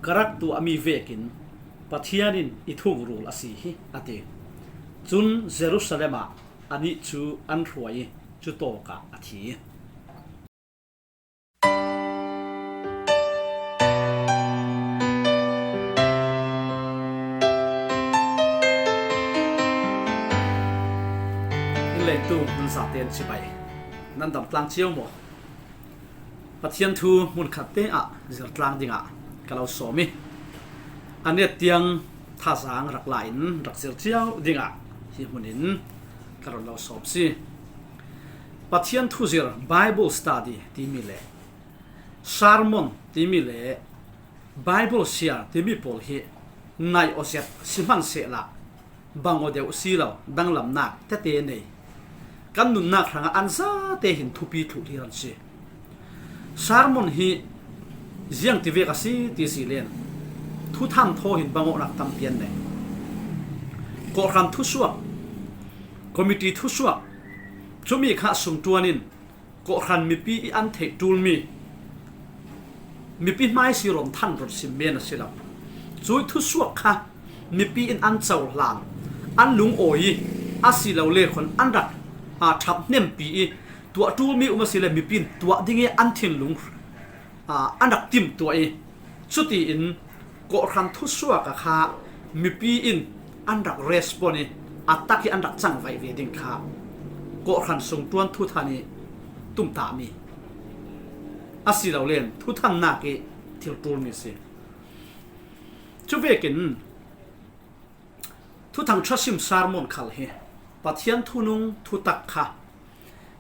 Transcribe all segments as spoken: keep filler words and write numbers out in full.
Ka rak tuahmi vekin Pathian in i thungrul a si hi, a ti. Cun Jerusalem ah anih cu an hruai i cutawkah a thi. Inn leitu nan zate an cibai, nan dam tlang cio maw? Pathian thu hmunkhat te ah zir tlang dingah ka lo sawm i, a net tiang thazaang rak la in rak zir cio dingah hi hmun in ka run lo sawm si. Pathian thu zir, Bible study timi le sermon timi le Bible siar timi pawl hi nai aw zet si hmansehla, bang aw deuh si lo, danglamnak tete nei. Kan nunnak hrangah an zate hin thupi thluh hlir an si. Sermon hi ziang ti vek a si ti si len, thuthang thaw hin bangawhnak tampi an nei. Kawhhran thusuak, committee thusuak, cumi kha sungṭuan in kawhhran mipi i an theih ṭulmi, mipi hmaisi rawn than rawn sim men a si lo. Cui thusuak kha mipi in an cohlan, an lungawi i, a si lo le khuan an rak, aa, ṭhap hnempi i, tuah ṭulmi um a si le mipi in tuah ding i an thinlung, aa, an rak timtuah i, cutiin kawhhran thusuak a kha mipi in an rak respond i, a tak i an rak cangvaih ve ding kha kawhhran sungṭuan thuthang i tumtahmi a si lo len, thuthangnak i thil ṭulmi a si. Cuvekin thuthang ṭha sim sermon khal hi Pathian thunung thutak kha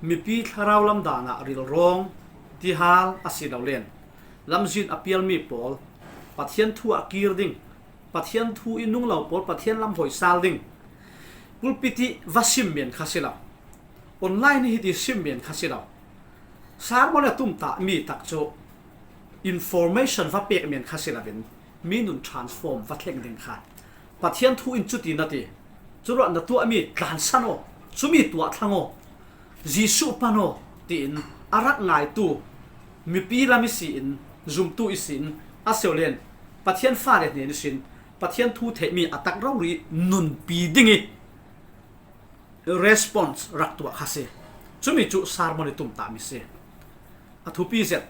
mipi thlarau lam dan ah rilrawng, tihal a si lo len, lamzin a pialmi pawl, Pathian thu ah kir ding, Pathian thu i nung lo pawl Pathian lam hawi sal ding, pulpit i va sim men kha si lo, online hi ti sim men kha si lo, sermon a tumtahmi tak cu information va pek men kha si lo in, mi nun transform va thleng ding kha Pathian thu in cuti na ti, curuah na tuahmi tlansan aw, cumi tuah thlang aw, Jesuh pan aw, tiin a rak ngaitu mipi lam i si in, zumtu i si in, a si lo len Pathian fale hnen i si in, Pathian thu theihmi a tak rori nunpi ding i response rak tuah kha si. Cumi cu sermon i tumtahmi si. A thupi zet.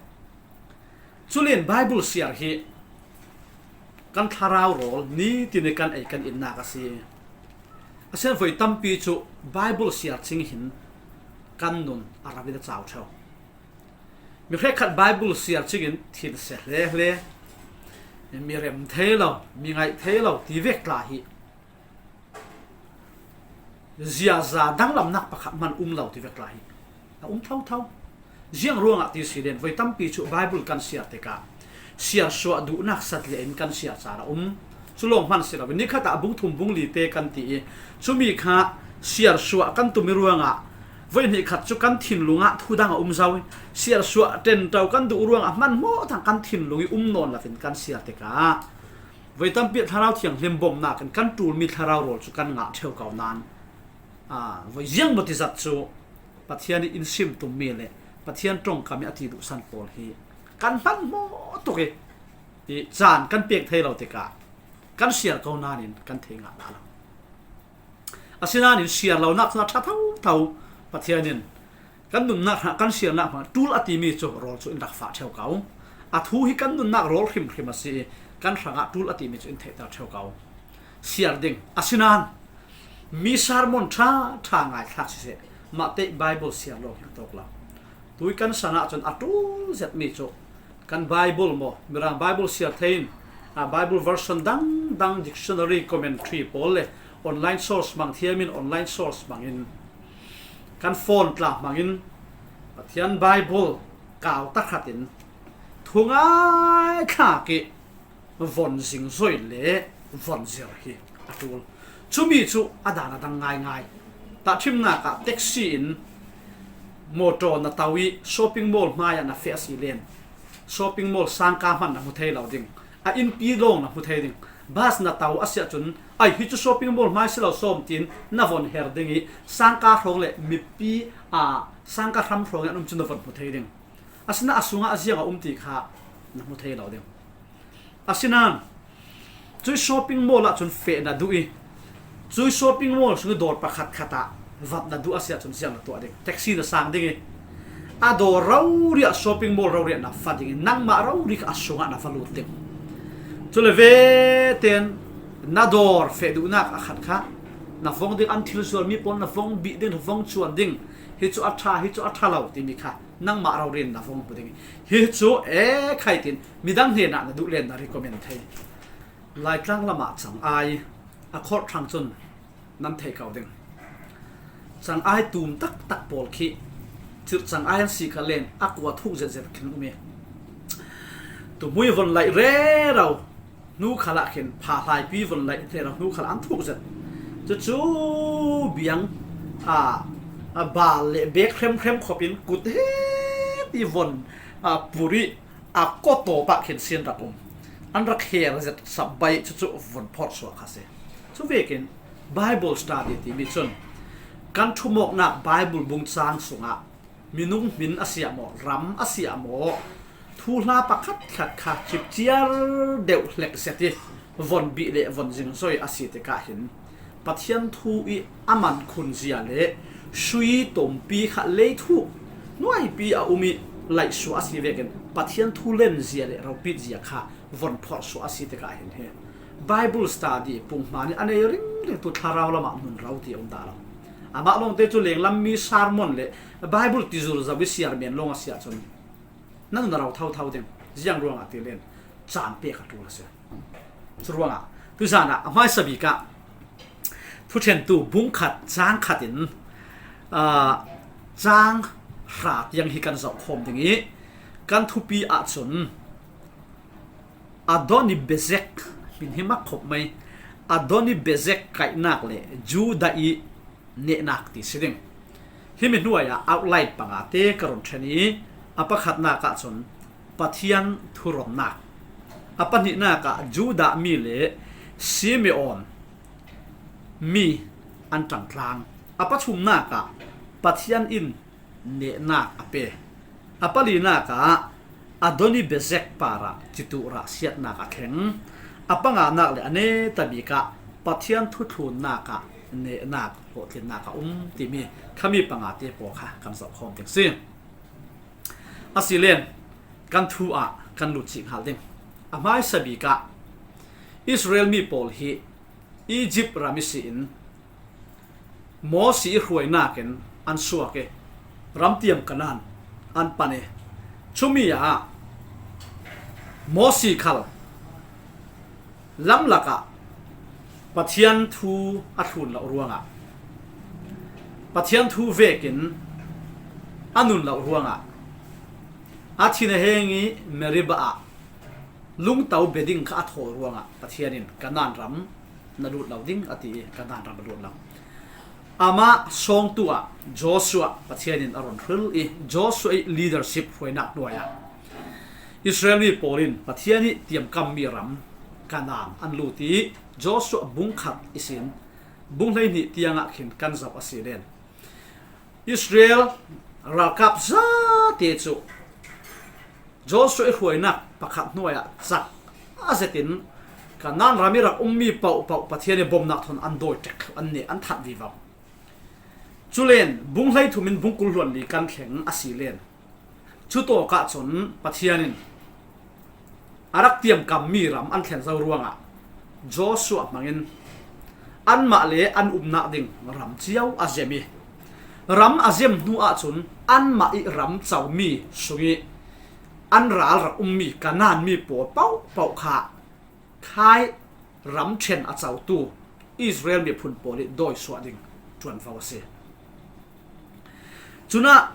Culen Bible siar hi kan thlarau rawl nitin i kan ei kan innak a si. A si nain voi tampi cu Bible siar cing hin kan nun a rak in a cau ṭheu. Mi hrekkhat Bible siar cingin thinsia hle hle, mi rem thei lo, mi ngaih thei lo ti vek tla hi ziaza danglamnak pakhat hman um lo ti vek tla hi a um thotho. Ziang ruangah ti si len voi tampi cu Bible kan siar tikah siarsuah duhnak satliah in kan siar caan a um. Cu lawng hman si lo, nikhat ah bung thum bung li te kan ti i, cumi kha siarsuah kan tum i ruangah voi hnih khat cu kan thinlung ah thudang a um zo i, siarsuah ṭenṭo kan duh ruangah hmanhmawh thang kan thinlung i um nawn lo in kan siar tikah voi tampi ah Thlarau Thianghlim bawmhnak in kan ṭulmi thlarau rawl cu kan ngah ṭheu ko nain, aa, voi ziang maw ti zat cu Pathian i in sim tummi le Pathian ṭongkam i a ti duhsan pawl hi kan hmanhmawh tuk i, i caan kan pek thei lo tikah kan siar ko nain kan thei ngah dah lo. Asinain siar lonak cun a ṭha thotho. Pathian in kan nunnak hna, kan siarnak hna ṭul a timi cu rawl cu in rak fah ṭheu ko. A thu hi kan nunnak rawl hrimhrim a si i, kan hrangah ṭul a timi cu in theihter ṭheu ko. Siar ding. Asinain mi sermon ṭha ṭha ngaithlak siseh, mah teih Bible siar lawng hi a tawk lo. Tui kan san ahcun a ṭul zetmi cu kan Bible maw, Mirang Bible siar thei in, aa, Bible version dangdang, dictionary, commentary pawl le online source hmang thiam in, online source hmangin, kan phone tla hmangin Pathian Bible kau takhat in thungai thlak i von zingzoi le von zir hi a ṭul. Cumi cu a dan a dang ngaingai. Tahṭhimnak ah taxi in motor na to i shopping mall hmai ah na feh a si len, shopping mall sangka hman na hmu thei lo ding, a innpi lawng na hmu thei ding. Bus na to a si ahcun, "Ai, hi cu shopping mall hmai si lo sawm," tiin na von her ding i, sangka hrawng le mipi, aa, sangka hram hrawng i an um cu na von hmu thei ding. Asinain a sungah a ziang a um ti kha na hmu thei lo ding. Asinain cui shopping mall ah cun feh na duh i, cui shopping mall sung i dawr pakhat khat ah vat na duh a si ahcun ziang na tuah ding? Taxi na sang ding i, a dawr rori ah, shopping mall rori ah na fa ding i, nangmah rori kha a sungah na va lut ding. Cule ve tein na dawr feh duhnak a khat kha na vong ding, an thil zualmi pawl na vong bih ding, na vong cuan ding, hi cu a ṭha, hi cu a ṭha lo timi kha nangmah rori in na vong hmu ding i, hi cu e khai tin midang hnenah na duh len na recommend thei. Laitlang lamah cangai a khorh ṭhang cun nan thei ko ding. Cangai tum taktak pawl khi cirh cangai an si kha len a kua thuk zetzet khin um i, tuhmui von laih rero hnu khalah khin, pha hlaipi von laih rero hnu khalah an thuk zet. Cucu biang a, a bal le bek hremhrem khopin kut he ti von a purih a kawtawp ah khin sin rak um. An rak her zet sap bai cucu von phorh suak kha si. Cuvekin Bible study timi cun kan ṭhumawknak Bible bung cang sungah minung hmin a si ah maw, ram a si ah maw, thuhla pakhat khat kha cipciar deuh hlek zet i von bih le von zingzoi a si tikah hin Pathian thu i a man khun zia le sui tompi kha leithuk hnuaipi a um i laihsuah a si vekin Pathian thu len zia le ropit zia kha von phorh suah a si tikah hin hi Bible study punghman i a nei ringring tu thlarau lamah nun ro ti a um dah lo. Amah lawngte cu lenglam mi sermon le Bible ti zulzo i siar men lawng a si ahcun nan na ro thotho ding. Ziang ruangah ti len caan pek a ṭul a si. Cu ruangah tuzan ah a hmaisa bik ah Thuṭhentu bung khat cang khat in, aa, cang hra tiang hi kan zoh khawm ding i, kan thupi ahcun Adoni Bezek, hmin hi mak khop mai, Adoni Bezek kaihnak le Judah i nehnak ti si ding. Himi hnuai ah outline panga te ka run ṭhen i, a pakhatnak ah cun Pathian thuronnak, a pahnihnak ah Judah mi le Simeon mi an ṭangtlang, a pathumnak ah Pathian in nehnak a pe, a palinak ah Adoni Bezek parah citu rah siatnak a thleng, a panganak le a neta bik ah Pathian thuthlunnak ah nehnak hlawhtlinnak a um timi khami panga te pawl kha kan zoh khawm ding si. Asilen kan thu ah kan lut cih hngal ding. A hmaisa bik ah Israel mi pawl hi Egypt ram i si in Mosi i hruainak in an suak i, ramtiam Kanaan an pan i, cumi ah Mosi khal lamlak ah Pathian thu a thlun loh ruangah, Pathian thu vekin a nun loh ruangah, a thin a heng i Meribah ah lungto bia ding kha a thaw ruangah Pathian in Kanaan ram na lut lo ding a ti i Kanaan ram a lut lo. Amah sawngtu ah Joshua Pathian in a run hril i, Joshua i leadership hruainak hnuai ah Israel mi pawl in Pathian i tiamkammi ram Kanaan an lut i, Joshua bung khat ihsin bung hleihnih tiang ah khin kan zoh a si len. Israel ralkap zate cu Joshua i hruainak pakhat hnuai ah cak a zetin Kanaan ram i rak ummi paohpaoh Pathian i bomnak thawn an dawi ṭek, an neh, an that vivo. Culen bung hleithum in bung kul hluan li kan thleng a si len. Cutawk ah cun Pathian in a rak tiamkammi ram an thlen zo ruangah Joshua hmangin anmah le an umnak ding ram cio a zem i, ram a zem hnu ahcun anmah i ram comi sung i an ral rak ummi Kanaan mi pawl paohpaoh kha khai ram ṭhen a cotu Israel miphun pawl i dawi suah ding ṭuanvo a si. Cunah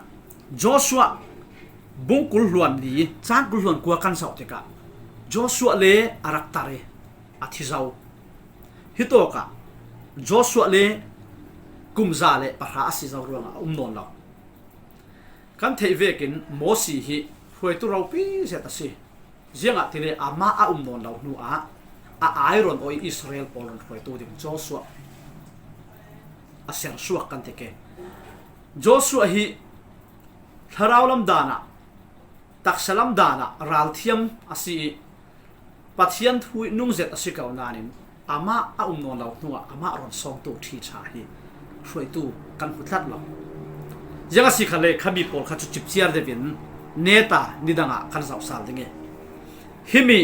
Joshua bung kul hluan li, cang kul hluan kua kan zoh tikah Joshua le a rak tar i a thi zo. Hitawkah Joshua le kum za le pahra a si zo ruangah a um nawn lo. Kan theih vekin Mosi hi hruaitu ropi zet a si. Ziangahtile amah a um nawn lo hnu ah a airon awi Israel pawl run hruaitu ding Joshua a sersuak kan ti ke. Joshua hi thlarau lam dan ah, taksa lam dan ah ralthiam a si i, Pathian thu i nungzet a si ko nanin amah a um nawn lo hnuah amah rawn sawngtu ṭhi ṭha hi hruaitu kan hmu tlat lo. Ziang a si kha le kha mi pawl kha chu chipchiar deuhin neta nidangah kan zauhsal ding i, himi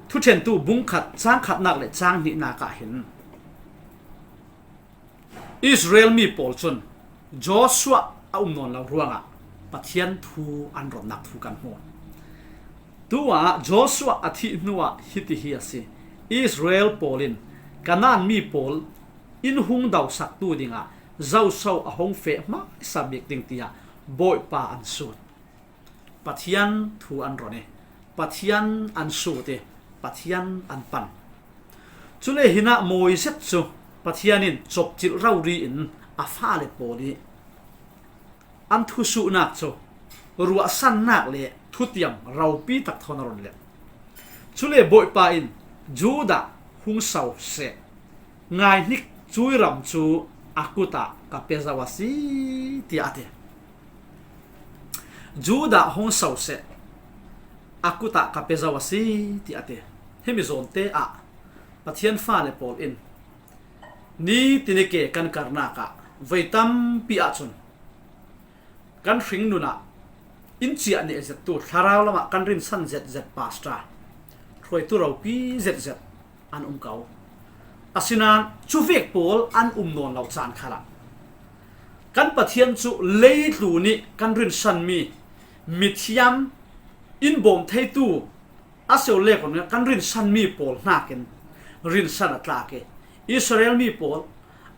Thuṭhentu bung khat chang khatnak le chang hnihnak ah hin Israel mi pawl cun Joshua a um nawn lo ruangah Pathian thu an rawnnak thu kan hmu. Tuah Joshua a thih hnuah hiti hi a si: Israel pawl in Kanaan mi pawl in hung dosaktu dingah zoso a hung feh hmaisa bik ding tiah Bawipa an sut. Pathian thu an rawn i, Pathian an sut i, Pathian an pan. Cule hinah mawi zet cu Pathian in cawpcilh rori in a fale pawl i an thusuhnak cu ruahsannak le thutiam ropi tak thawn a rawn let. Cule Bawipa in, "Judah hung so seh, ngaihnik cui ram cu a kutah ka pe zo a si," tiah a ti. "Judah hung so seh, a kutah ka pe zo a si," tiah a ti. Himi zawnte ah Pathian fale pawl in ni tini ke kan karnak ah voi tampi ahcun kan hringnun ah in ciah neh zettu thlarau lamah kan rinsan zetzet pastor, hruaitu ropi zetzet an um ko. Asinain cuvek pawl an um nawn lo caan khalah kan Pathian cu leitlun ih kan rinsanmi mithiam in bawm theitu a si lo le kan rinsanmi pawl hnakin rinsan a tlak i, Israel mi pawl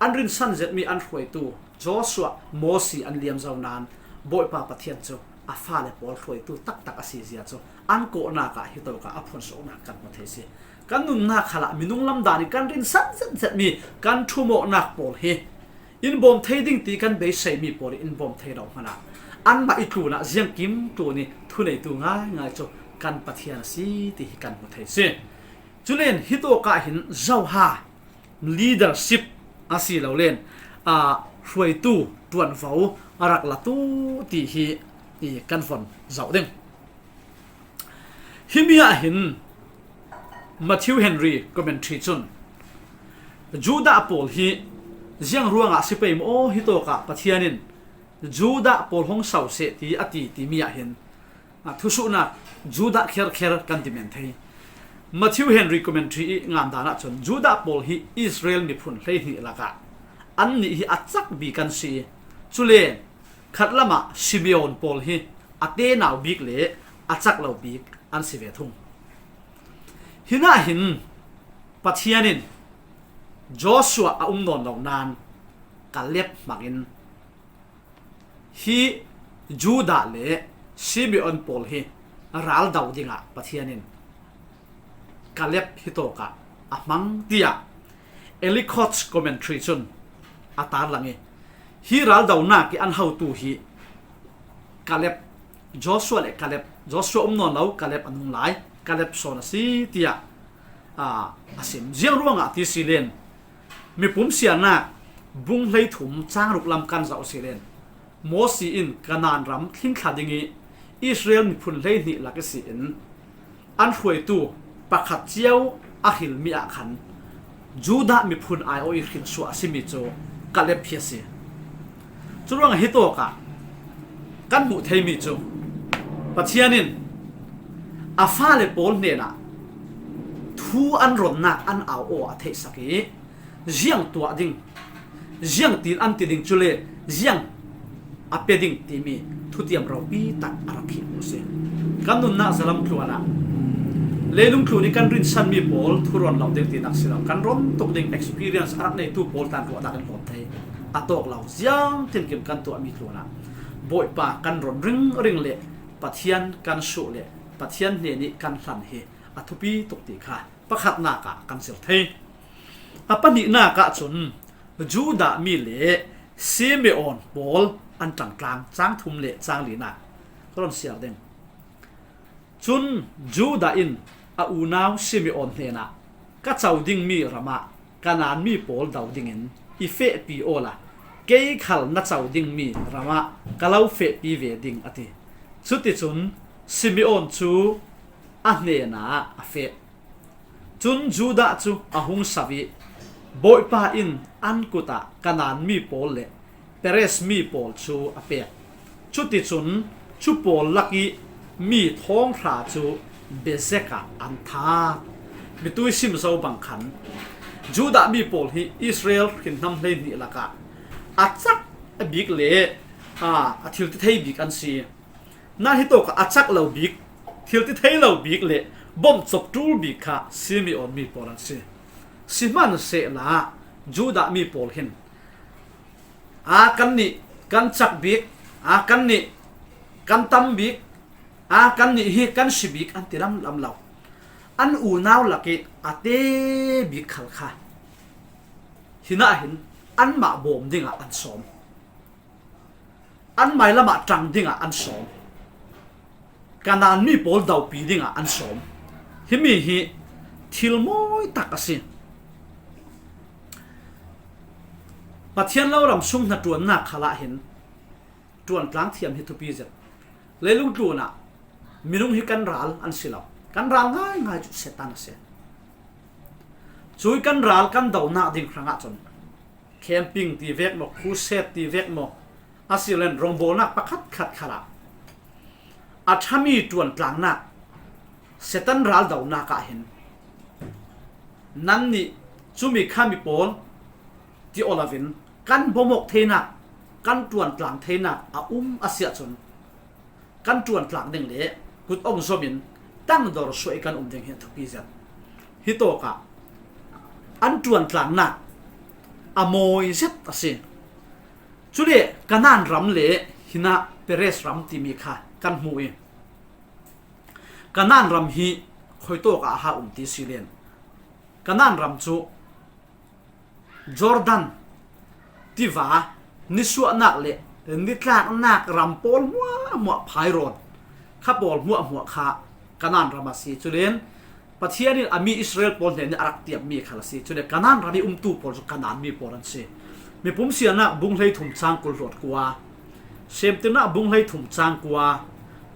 an rinsan zetmi an hruaitu Joshua, Mosi an liam zo nain Bawipa Pathian cu a fale pawl hruaitu taktak a si zia cu an kawhnak ah hitawk ah a phunsuahnak kan hmu thei si. Kan nunnak khalah minung lam dan ih kan rinsan zetzetmi kan ṭhumawknak pawl hi in bawm thei ding ti kan beiseimi pawl ih in bawm thei lo hmanah anmah ih tlunah ziangkim tlun ih thuneitu ngaingai cu kan Pathian a si ti hi kan hmu thei si. Culen hitawk ah hin zoha leadership a si lo len, aa, hruaitu ṭuanvo a rak latu ti hi i kan von zoh ding. Himi ah hin Matthew Henry commentary cun Judah pawl hi ziang ruangah si pei maw, hitawk ah Pathian in Judah pawl hong so seh ti a ti timi ah hin, a, thusuhnak Judah kherkher kan ti men thei. Matthew Henry commentary ih ngan dan ahcun Judah pawl hi Israel miphun hleihnih lakah annih hi a cak bik an si i, cule khat lamah Simeon pawl hi a tenau bik le a cak lo bik an si ve thung. Hinah hin Pathian in Joshua a um nawn lo nain Kaleb hmangin hi Judah le Simeon pawl hi ral do dingah Pathian in Kaleb hitawk ah a hmang tiah Ellicott's commentary cun a tarlang i, hi raldonak ih an hotu hi Kaleb, Joshua le Kaleb, Joshua um nawn lo, Kaleb a nung lai, Kaleb sawn a si tiah, aa, a sim. Ziang ruangah ti si len, Mipum Siarnak bung hleithum cang ruk lam kan zoh si len, Mosi in Kanaan ram thlingthla ding ih Israel miphun hleihnih lak ihsin an hruaitu pakhat cio a hrilmi ah khan Judah miphun aiawh ih hrilhsuah a simi cu Kaleb hi a si. Curuangah hitawk ah kan hmuh theimi cu Pathian in a fale pawl hnenah thu an ronnak an au aw a theihsak ih, ziang tuah ding, ziang tiin an ti ding, cule ziang a pe ding timi thutiam ropi tak a rak khih hmuh si. Kan nunnak zalam tluan ah leilung tlun ih kan rinsanmi pawl thu ron lo ding tinak si lo, kan ron tuk ding experience a rak neitu pawl tan ruahnak in hlawm thei a tawk lo. Ziang tinkim kan tuahmi tluan ah Bawipa kan ron ringring le Pathian kan suh le Pathian hnen ih kan hlan hi a thupi tuk ti kha pakhatnak ah kan zir thei. A pahnihnak ah cun Judah mi le Simeon pawl an ṭangtlang, cang thum le cang linak ka rawn siar ding. Cun Judah in a unau Simeon hnenah, "Ka co dingmi ramah Kanaan mi pawl do dingin i fehpi awla kei khal na co dingmi ramah ka lo fehpi ve ding," a ti. Cuticun Simeon cu a hnenah a feh. Cun Judah cu a hung sau ih Bawipa in an kut ah Kanaan mi pawl le Perez mi pawl cu a pek. Cuticun cu pawl lakih mi thawng hra cu Bezek ah an thah. Mitui sim zo bang khan Judah mi pawl hi Israel hrinhnam hleihnih lakah a cak bik le, aa, a thil ti thei bik an si. Nain hitawk ah a cak lo bik, thil ti thei lo bik le bawmcawp ṭul bik kha Simeon mi pawl an si. Sihmanhsehlaw Judah mi pawl hin, aa, kannih kan cak bik, aa, kannih kan tam bik, aa, kannih hi kan si bik an ti lamlam lo. An unau lakih a te bik khal kha, hinah hin anmah bawm dingah an sawm. An mailam ah ṭang dingah an sawm. Kanaan mi pawl dopi dingah an sawm. Himi hi thil mawi tak a si. Pathian lo ram sung hnaṭuannak khal ah hin ṭuantlang thiam hi thupi zet. Leilung tlun ah minung hi kan ral an si lo. Kan ral ngaingai cu Satan a si. Cui kan ral kan donak ding hrangah cun camping ti vek maw, crusade ti vek maw, a si len rongbawlnak pakhatkhat khal ah a ṭhami ṭuantlangnak, Satan raldonak ah hin nannih cumi khami pawl ti aw loin kan bawmawk theinak, kan ṭuantlang theinak a um a si ahcun, kan ṭuantlak ding le kut ong zom in tangdor suah i kan um ding hi a thupi zet. Hitawk ah an ṭuantlaknak a mawi zet a si. Cule Kanaan ram le hinah Perez ram timi kha kan hmu i, Kanaan ram hi khuitawk ah a ha um ti si len, Kanaan ram cu Jordan tiva nisuahnak le nitlaknak ram pawl hmuahhmuah phairawn kha pawl hmuahhmuah kha Kanaan ram a si. Culen Pathian in a mi Israel pawl hnen nih a rak tiammi khal a si. Cule Kanaan ram i umtu pawl cu Kanaan mi pawl an si. Mipum sianak bung hleithum cang kul hluat kua, Semtirnak bung hleithum cang kua,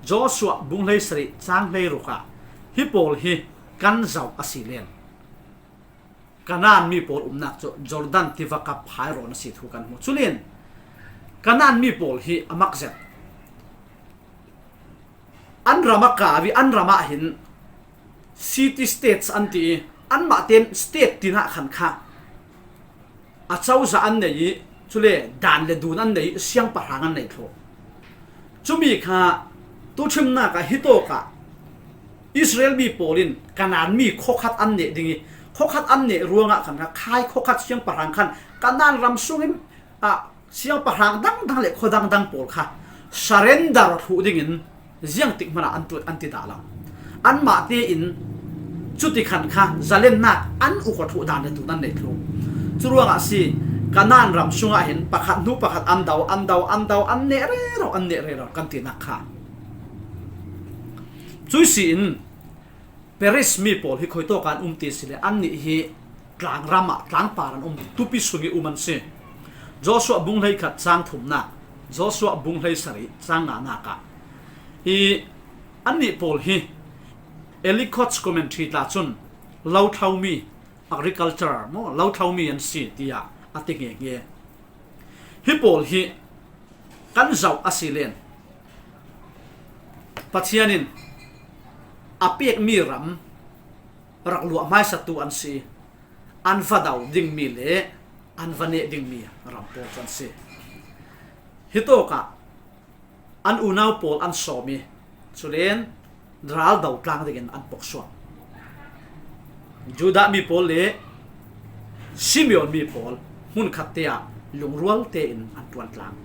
Joshua bung hleisarih cang hleiruk ah hi pawl hi kan zoh a si len. Kanaan mi pawl umnak cu Jordan tiva kha phairawn a si thu kan hmu. Culen Kanaan mi pawl hi a mak zet. An ram a kau i an ram ah hin city states an ti i, anmah tein state tinak khan kha a cozah an nei i, cule dan le dun an nei i, siangpahrang an nei thluh. Cumi kha tuuchimnak ah hitawk ah Israel mi pawl in Kanaan mi khuakhat an neh ding i, khuakhat an neh ruangah khan kha khai khuakhat siangpahrang khan Kanaan ram sungin, ah, siangpahrang dangdang le khua dangdang pawl kha surrender thluh dingin ziangtik hmanah an tuat an ti dah lo. Anmah tein cuti khan kha zalennak an uk aw thluh dan le tun an nei thluh. Curuangah si, Kanaan ram sungah hin pakhat hnu pakhat an do, an do, an do, an neh rero, an neh rero kan tinak kha. Cuih si in Perez mi pawl hi khuitawk ah an um ti si le, annih hi tlangram ah, tlangpar an um, tupi sung i um an si. Joshua bung hleikhat cang thumnak, Joshua bung hleisarih cang nganak ah i, annih pawl hi Ellicott's Commentary tla cun lo thlomi, agriculture maw, lo thlomi an si tiah a ti nge nge. Hi pawl hi kan zoh a si len, Pathian in a pekmi ram rak luah hmaisatu an si. An va do dingmi le an va neh dingmi ram pawl cu an si. Hitawk ah an unau pawl an sawm i, culen raldo tlang dingin an poksuak. Judah mi pawl le Simeon mi pawl hmunkhat te ah lungrual tein an ṭuantlang.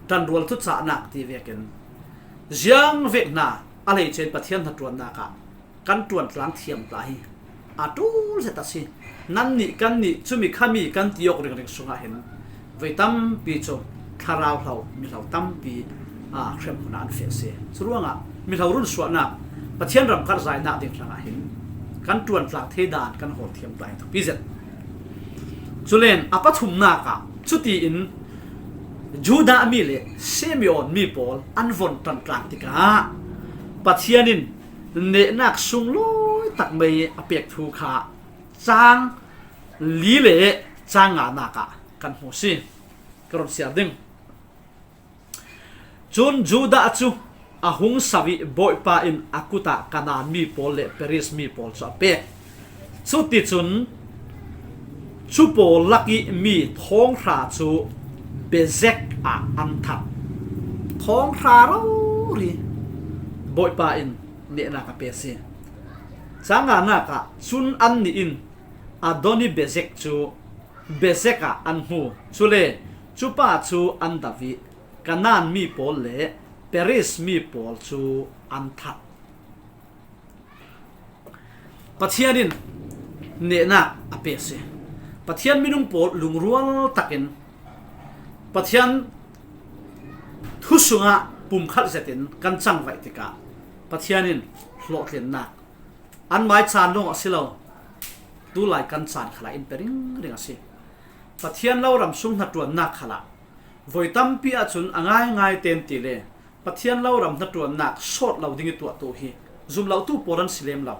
Ṭanrual thucahnak ti vekin ziang vek hna a lei cen Pathian hnaṭuannak ah kan ṭuantlang thiam tla hi a ṭul zet a si. Nannih kannih cumi khami kan ti awk ringring sungah hin voi tampi cu thlarau hlo, mihlo tampi, aa, hremhmun ah an feh a si. Curuangah mihlo runsuahnak, Pathian ram karhzainak ding hrangah hin kan ṭuantlang thei dan kan hawl thiam tla hi thupi zet. Culen a pathumnak ah cutiin Judah mi le Simeon mi pawl an von ṭantlang tikah Pathian in Nehnak sunglawi tak mai a pek thu kha cang li le cang nganak ah kan hmu si. Ka run siar ding. Cun Judah cu a hung sau ih Bawipa in a kut ah Kanaan mi pawl le Periz mi pawl cu a pek. Cuticun cu pawl lakih mi thawng hra cu Bezek ah an that. Thawng hra rori Bawipa in nehnak a pe si. Cang nganak ah cun annih in Adoni Bezek cu Bezek ah an hmu. Cule cupa cu an do ih Kanaan mi pawl le Periz mi pawl cu an that. Pathian in nehnak a pe si. Pathian minung pawl lungrual takin Pathian thu sungah pumkhat zetin kan cangvaih tikah Pathian in hlawhtlinnak an mai caan lawng a si lo, tulai kan caan khalah in pe ringring a si. Pathian lo ram sung hnaṭuannak khalah voi tampi ahcun a ngaingai ten ti le Pathian lo ram hnaṭuannak sawt lo ding ih tuahtu hi zum lotu pawl an si lem lo.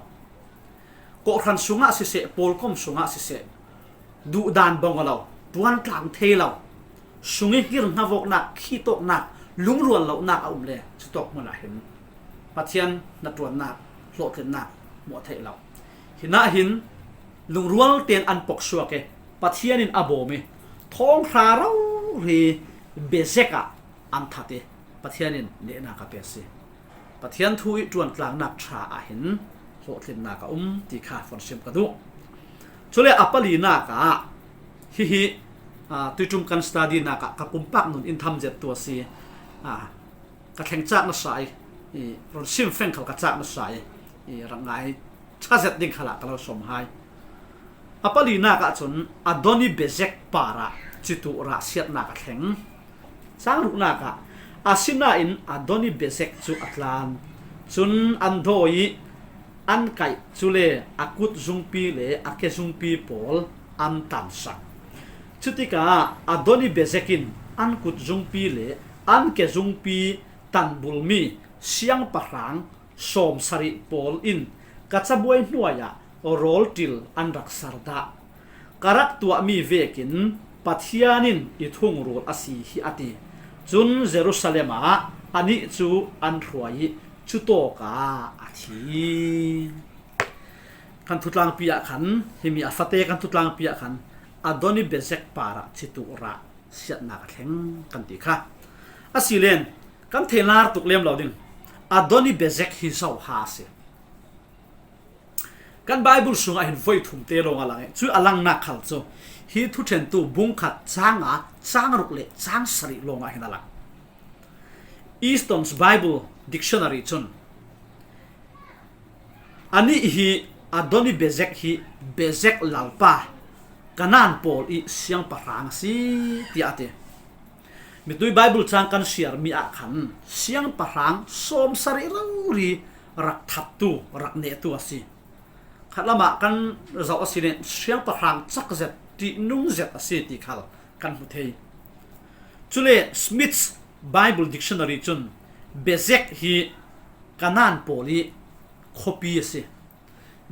Kawhhran sungah siseh, pawlkom sungah siseh, duhdan bang aw lo, ṭuantlang thei lo, sung ih hngirhnga voknak, khitawknak, lungrual lonak a um le cutawk hmun ah hin Pathian hnaṭuannak, hlawhtlinnak hmuh a theih lo. Hinah hin lungrual tein an poksuak ih Pathian in a bawm ih thawng hra rori Bezek ah an that ih Pathian in nehnak a pe si. Pathian thu ih ṭuantlangnak ṭha ah hin hlawhtlinnak a um ti kha fon sim ka duh. Cule a palinak ah hihi, aa, tuiṭum kan study nak ah ka pumpak nun in tham zet tu a si. Aa, ka thleng cak nasa ih, ih, run sim feng khal ka cak nasa ih, ih, rak ngai ṭha zet ding khalah ka lo sawm hai. A palinak ahcun Adoni Bezek parah citu rah siatnak a thleng. Cang ruknak ah asinain Adoni Bezek cu a tlan. Cun an dawi ih an kaih, cule a kut zungpi le a ke zungpi pawl an tansak. Cutikah Adoni Bezek in an kut zungpi le an ke zungpi tanbulmi siangpahrang sawmsarih pawl in ka cabuai hnuai ah rawlṭil an rak sar dah. Ka rak tuahmi vekin Pathian in i thungrul a si hi a ti. Cun Jerusalem ah anih cu an hruai ih cutawkah a thi. Kan thutlangpi ah khan, himi a fate kan thutlangpi ah khan Adoni Bezek parah citu rah siatnak a thleng kan ti kha. Asilen kan thei lar tuk lem lo ding. Adoni Bezek hi zo ha a si. Kan Baibal sungah hin voi thum te lawng a lang ih, cu a langnak khal cu hi Thuṭhentu bung khat cang nga, cang ruk le cang sarih lawngah hin a lang. Easton's Bible Dictionary cun anih hi Adoni Bezek hi Bezek lalpa Kanaan pawl ih siangpahrang a si, tiah a ti. Mitui Baibal cang kan siarmi ah khan siangpahrang sawmsarih rori rak thattu, rak nehtu a si. Khatlam ah kan zoh asile siangpahrang cak zet, ṭihnung zet a si ti khal kan hmu thei. Cule Smith's Bible Dictionary cun Bezek hi Kanaan pawl ih khuapi a si.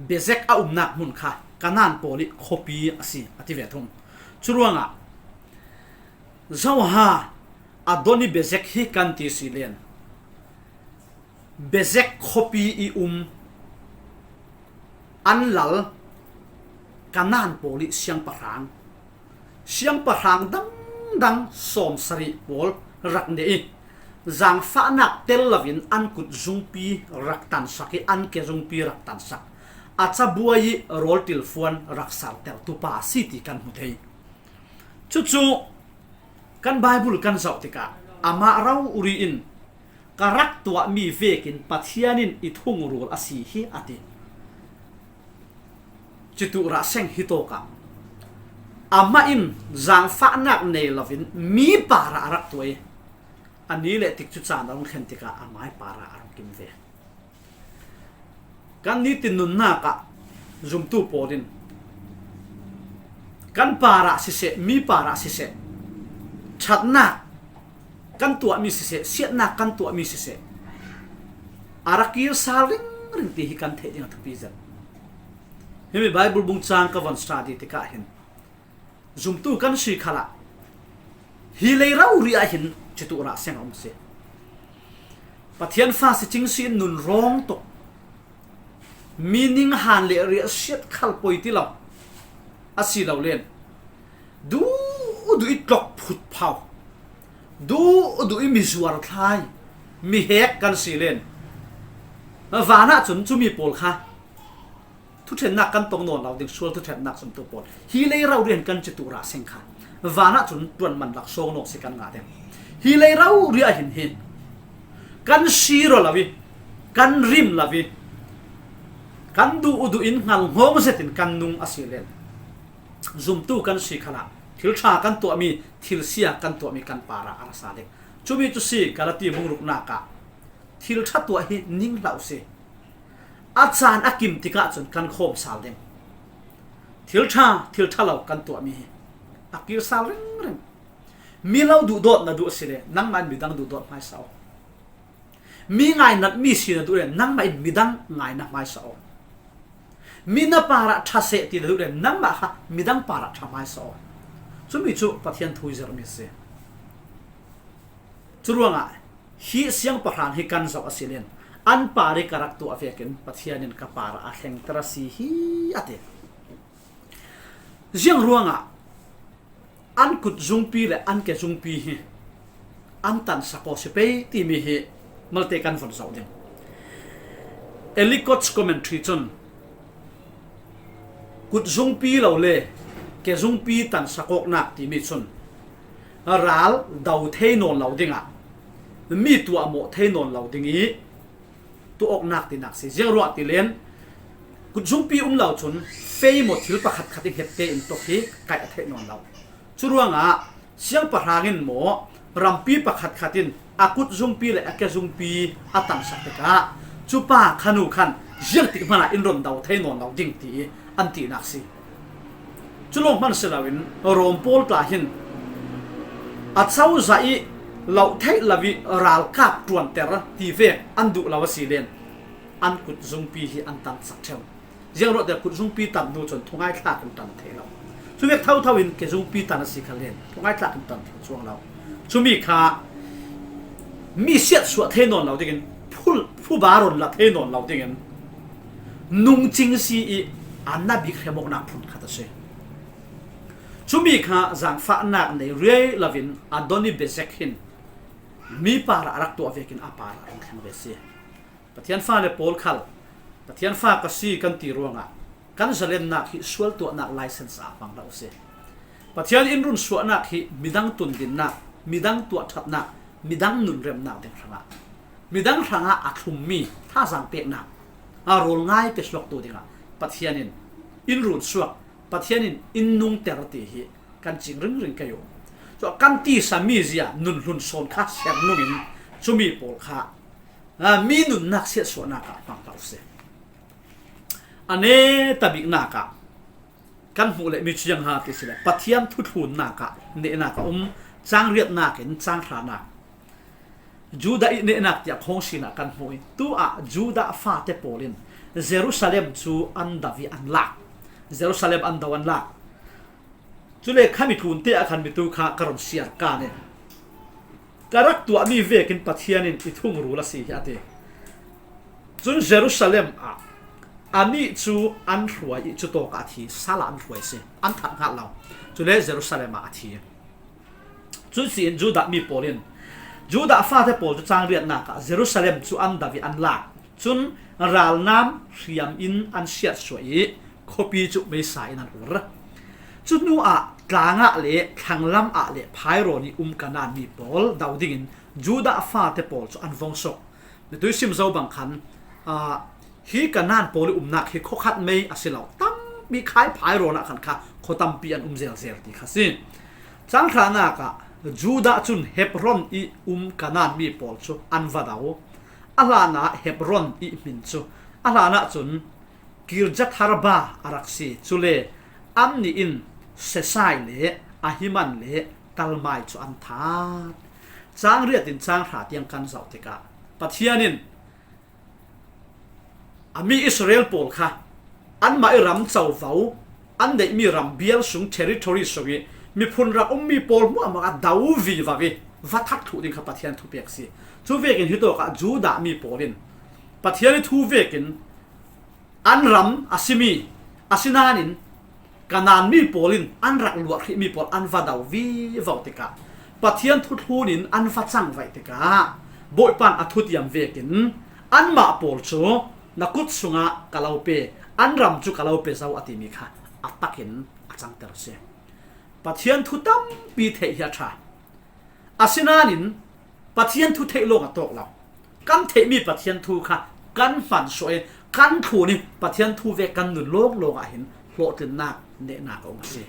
Bezek a umnak hmun kha Kanaan pawl ih khuapi a si, a ti ve thung. Curuangah zoha Adoni Bezek hi kan ti si len Bezek khuapi ih um an lal Kanaan pawl ih siangpahrang, siangpahrang dangdang sawmsarih pawl rak neh ih, zangfahnak tel loin an kut zungpi rak tansak ih, an ke zungpi rak tansak, a cabuai ih rawlṭil fuan rak sartertu pa a si ti kan hmu thei. Cucu kan Baibal kan zoh tikah amah rori in ka rak tuahmi vekin Pathian in i thungrul a si hi a ti. Citu rah seng hi tawkah amah in zangfahnak nei loin mi parah a rak tuah ih, a ni le tik cu caan a rung thlen tikah amai parah a rung kim ve. Kan nitin nunnak ah zumtu pawl in kan parah siseh, mi parah siseh, ṭhatnak kan tuahmi siseh, siatnak kan tuahmi siseh, a rak kir sal ring ring ti hi kan theih ding a thupi zet. Himi Bible bung chang ka von study tikah hin zumtu kan si khalah hi lei rori ah hin citu rah seng a um si. Pathian fa si cing si in nun rawng tuk, mi ning han le riahsiat khal poi ti lo a si lo len, duh duh i tlok phut phau, duh duh i mi zuar thlai, mi hek kan si len, vanah cun cumi pawl kha thuṭhennak kan tong nawn lo ding, sual thuṭhennak cun tu pawl hi lei rori ah hin kan citu rah seng kha vanah cun ṭuan man lak sawng nawn si kan ngah ding. Hi lei rori ah hin hi kan si ro lo i, kan rim lo i, kan duh duh in hngal ngawng zetin kan nung a si len, zumtu kan si khalah thil ṭha kan tuahmi, thil sia kan tuahmi kan parah a ra sa ding. Cumi cu si Galati bung ruknak ah thil ṭha tuah hi ning hlah u si. A caan a kim tikah cun kan khawm sal ding. Thil ṭha, thil ṭha lo kan tuahmi hi a kir sal ringring. Mi lo duhdawt na duh a si le nangmah in midang duhdawt hmaisa aw. Mi ngainat mi si na duh le nangmah in midang ngaina hmaisa aw. Mi na parah ṭha seh ti na duh le nangmah kha midang parah ṭha hmaisa aw. Cumi cu Pathian thu i zirhmi a si. Curuangah hi siangpahrang hi kan zoh a si len an par i ka rak tuah vekin Pathian in ka parah a thlengter a si hi a ti. Ziang ruangah an kut zungpi le an ke zungpi hi an tansak aw si pei timi hi malte kan von zoh ding. Ellicott's Commentary cun kut zungpi lo le ke zungpi tansak awknak timi cun ral do thei nawn lo dingah mi tuahmawh thei nawn lo ding i tuah awknak tinak si. Ziang ruah ti len kut zungpi um lo cun fei maw thil pakhat khat i hnget tein tuk hi kaih a theih nawn lo. Curuangah siangpahrang in maw rampi pakhat khat in a kut zungpi le a ke zungpi a tansak tikah cupa khanu khan ziangtik hmanah in ron do thei nawn lo ding ti an tinak si. Cu lawng hman si loin Rom pawl tla hin a cozah i loh theih lo i ralkap ṭuanter ti vek an duh lo a si len an kut zungpi hi an tansak ṭheu. Ziangruahte kut zungpi tan hnu cun thungai thlak in tan thei lo. Cuvek thotho in ke zungpi tan a si kha len thungai thlak in tan thei cuang lo. Cumi kha mi siatsuah thei nawn lo dingin, phul, phuba ron la thei nawn lo dingin nungcing si i an na bik hremawknak phun khat a si. Cumi kha zaangfahnak nei riai loin Adoni Bezek hin mi parah a rak tuah vekin a parah a rung thleng ve si. Pathian fale pawl khal Pathian fa ka si kan ti ruangah kan zalennak hi sual tuahnak license ah hmang hlah u si. Pathian in run suahnak hi midang tundinnak, midang tuahṭhatnak, midang nunremnak ding hrangah, midang hrangah a thlummi thazaang peknak a rawl ngai pesuaktu dingah Pathian in in run suak, Pathian in in nungter ti hi kan cing ringring kei u. Cu kan tisa mi zia nun hlun sawn kha ser nungin cumi pawl kha, aa, mi nunnak siatsuahnak ah hmang hlah u si. A neta biknak ah kan hmuh le mi cu ziang ha ti si le Pathian thuthlunnak ah nehnak a um, cang riatnak in cang hranak Judah i nehnak tiah khawng sinah kan hmuh i, tu ah Judah fate pawl in Jerusalem cu an do i an lak. Jerusalem an do an lak. Cule khami tlunte ah khan mitu kha ka run siar kan i, ka rak tuahmi vekin Pathian in i thungrul a si hi a ti. Cun Jerusalem ah anih cu an hruai i cutawk ah a thi, sal ah an hruai si, an thah hngalh lo. Cule Jerusalem ah a thi. Cun si in Judah mi pawl in Judah fate pawl cu cang riatnak ah Jerusalem cu an do i an lak. Cun ralnam hriam in an siatsuah i khuapi cu meisa in an hur. Cu hnu ah tlang ah le thlanglam ah le phairawn i um Kanaan mi pawl do dingin Judah fate pawl cu an vong suk. Mitui sim zo bang khan, aa, hi Kanaan pawl i umnak hi khuakhat mei a si lo, tampi khai phairawn ah khan kha khua tampi an um zelzel ti kha si. Cang hranak ah Judah cun Hebron i um Kanaan mi pawl cu an va do. A hlanah Hebron i hmin cu a hlanah cun Kirjat Harba a rak si. Cule annih in Sesai le Ahiman le Talmai cu an that. Cang riat in cang hra tiang kan zoh tikah Pathian in a mi Israel pawl kha anmah i ram covo, an neihmi ram bial sung, territory sung i miphun rak ummi pawl hmuahmah a do vivo i va that thluh ding kha Pathian thupek si. Cu vekin hitawkah Judah mi pawl in Pathian i thu vekin an ram a simi, asinain Kanaan mi pawl in an rak luah hrihmi pawl an va do vivo tikah, Pathian thuthlun in an va cangvaih tikah, Bawipa in a thutiam vekin anmah pawl cu na kut sungah ka lo pe, an ram cu ka lo pe zo a timi kha a takin a cangter a si. Pathian thu tampi theih hi a ṭha. Asinain Pathian thu theih lawng a tawk lo. Kan theihmi Pathian thu kha kan hman suah i kan thlun i Pathian thu ve kan nun lawnglawng ah hin hlawhtlinnak nehnak a um a si.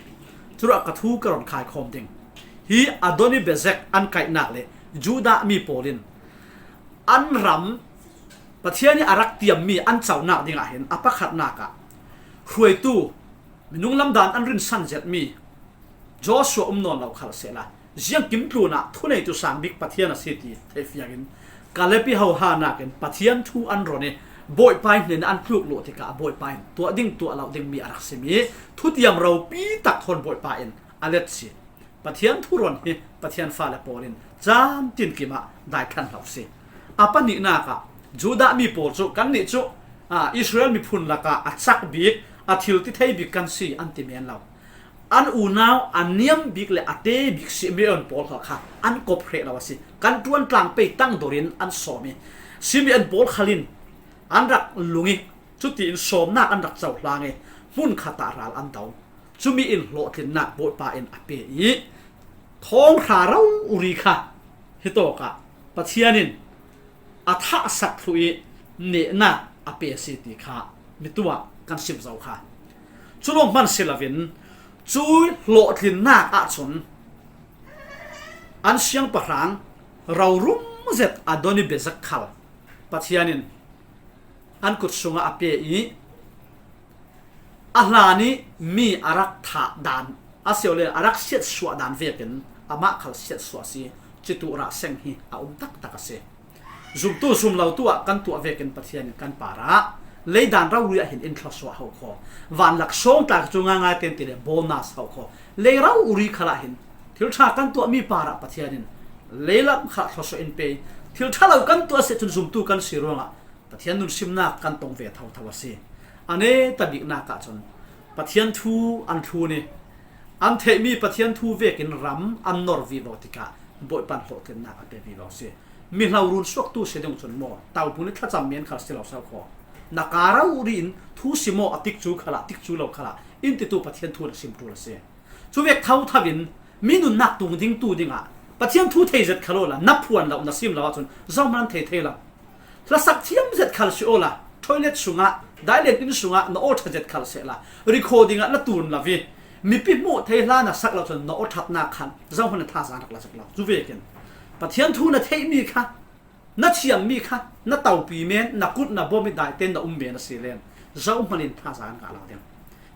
Curuah ka thu ka rawn khaikhawm ding. Hi Adoni Bezek an kaihnak le Judah mi pawl in an ram Pathian i a rak tiammi an conak dingah hin a pakhatnak ah hruaitu minung lamdan an rinsan zetmi Joshua um nawn lo khal sehla, ziangkim tlunah thuneitu sang bik Pathian a si ti theihfiangin Kaleb i hohanak in Pathian thu an rawn i Bawipa i hnen an tluk luh tikah Bawipa in tuah ding tuah lo dingmi a rak simi thutiam ropi tak thawn Bawipa in a let si. Pathian thu rawn hi Pathian fale pawl in cam tinkim ah daithlan hlo si. A pahnihnak ah Judah mi pawl cu kannih cu, aa, Israel miphun lakah a cak bik, a thil ti thei bik kan si an ti men lo. An unau a niam bik le a te bik Simeon pawl kha an kop hreh lo a si. Kan ṭuan tlang pei tang dor in an sawm i Simeon pawl khal in an rak lung i cutiin sawmnak an rak cohlang i hmun khat ah ral an do. Cumi in hlawhtlinnak Bawipa in a pe i thawng hra rori kha hitawkah Pathian in a thahsak thluh i nehnak a pe a si ti kha mitu ah kan sim zo kha. Cu lawng hman si loin cu hlawhtlinnak ahcun an siangpahrang rorum zet Adoni Bezek khal Pathian in an kut sungah a pe i a hlan i mi a rak thah dan a si le a rak siatsuah dan vekin amah khal siatsuah a si. Citu rah seng hi a um taktak a si. Zumtu zum lo tu ah kan tuah vekin Pathian in kan parah leidan rori ah hin in thluasuah ho khaw, vanlak sawng tlak cu ngaingai ten ti le bonus ho khaw, lei rori khalah hin thil ṭha kan tuahmi parah Pathian in leilam kha thluasuah in pe. Thil ṭha lo kan tuah seh cun zumtu kan si ruangah Pathian nunsimnak kan tong ve thotho a si. A neta biknak ahcun Pathian thu an thlun i an theihmi Pathian thu vekin ram an nor vivo tikah Bawipa in hlawhtlinnak a pe vivo a si. Mihlo run suaktu si ding cun maw, taupun i thlacam men khal si lo so khaw. Na ka rori in thu si maw a tikcu khalah, tikcu lo khalah in titu Pathian thu na sim ṭul a si. Cu vek thotho in mi nunnak tung ding tu dingah Pathian thu thei zet khal awla na phuan lo, na sim lo ahcun zohman an thei thei lo. Hlasak thiam zet khal si awla toilet sungah, dailen inn sungah na aw ṭha zet khal sehla, recording ah na tun lo i mipi hmuh thei hla na sak lo cun na aw ṭhatnak khan zohman na thazaang rak la zet lo. Cu vekin Pathian thu na theihmi kha, na thiammi kha na topi men, na kut na bawm i daite na um men a si len zohman in thazaang an ngah lo ding.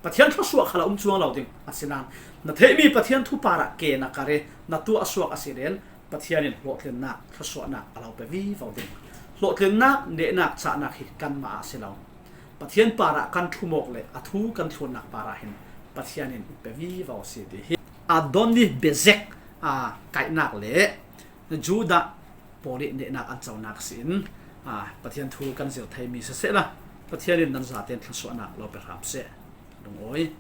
Pathian thluasuah khal a um cuang lo ding a si nan, na theihmi Pathian thu parah ke na kar i na tuah suak a si len Pathian in hlawhtlinnak thluasuahnak a lo pe vivo ding. Hlawhtlinnak nehnak cahnak hi kanmah ah a si lo. Pathian parah kan ṭhumawk le a thu kan thlunnak parah hin Pathian in pe vivo a si ti hi. Adoni Bezek, aa, kaihnak le Judah pawl i nehnak an conak si in, aa, Pathian thu kan zir theimi sisehla Pathian in nan zaten thluasuahnak lo pe hram seh. Lungawi.